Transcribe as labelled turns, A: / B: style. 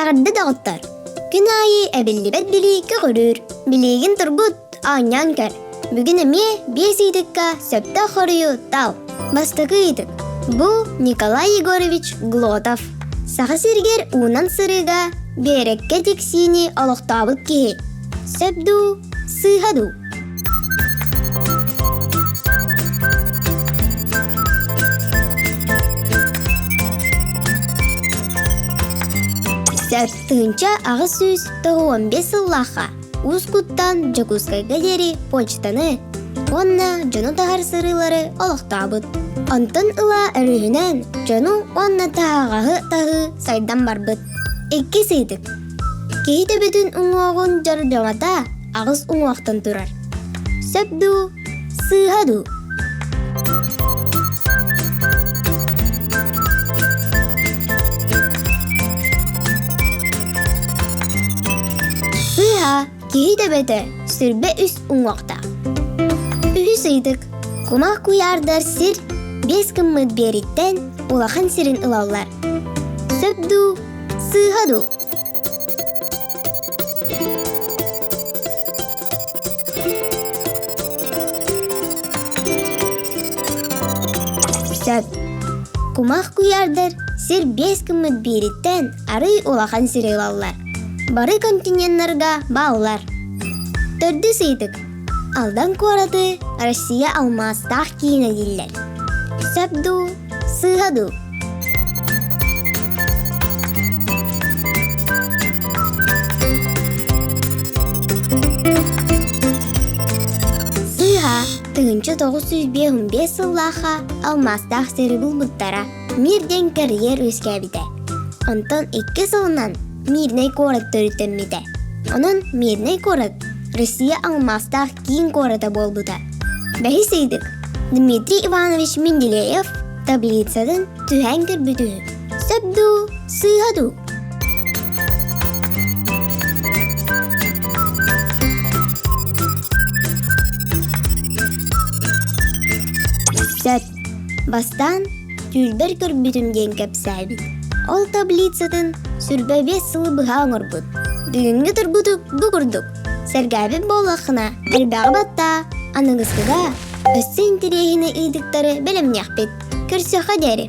A: Эҕэрдэ доҕоттор! Күн аайы эбиллибэт билии көҕүрүүр. Билиигин тургут, оонньоон көр. Бүгүн эмиэ биэс ыйытыкка сөптөөх хоруйу тал. Бастакы ыйытык. Бу Николай Егорович Глотов. Саха сиригэр уунан сырыыга биэрэккэ тиксиини олохтообут киһи. Сөп дуу, сыыһа дуу? Сөп 1895 сыллаахха Уус Куттан Дьокуускайга диэри почтаны уонна дьону таһар сырыылары олохтообут. Онтон ыла өрүһүнэн дьону уонна таһаҕаһы таһыы сайдан барбыт. Иккис ыйытык. Киһи төбөтүн уҥуоҕун дьордьоҥото аҕыс уҥуохтан турар. Сөп дуу, сыыһа дуу? Сыыһа, киһи төбөтө сүрбэ үс уҥуохтаах. Үһүс ыйытык. Кумах куйаардар сир биэс гыммыт биэриттэн улахан сирин ылаллар. Сөп дуу, сыыһа дуу? Сөп. Кумах куйаардар сир биэс гыммыт биириттэн арый улахан сири ылаллар. Бары континеннарга бааллар. Төрдүс ыйытык. Алдан куораты Россия алмаастаах киинэ дииллэр. Сөп дуу, сыыһа дуу? Сыыһа 1955 сыллаахха алмаастаах сири булбуттара. Мир диэн карьер үөскээбитэ. Онтон икки сылынан Мирнэй куорат төрүттэммитэ. Онон Мирнэй куорат Россия алмаастаах киин куората буолбута. Бэһис ыйдык Дмитрий Иванович Менделеев таблицатын түһээн көрбүт үһү. Сөп дуу, сыыһа дуу? Сөп. Бастаан түүлбэр көрбүтүм диэн кэпсээбит. Ол таблицатын сүрбэ биэс сылы быһа оҥорбут. Бүгүҥҥү тургутук бу курдук. Сэргээбит буоллаххына, элбэҕи баттаа, аныгыскыга өссө интэриэһинэй ыйытыктары бэлэмниэхпит. Көрсүөххэ диэри!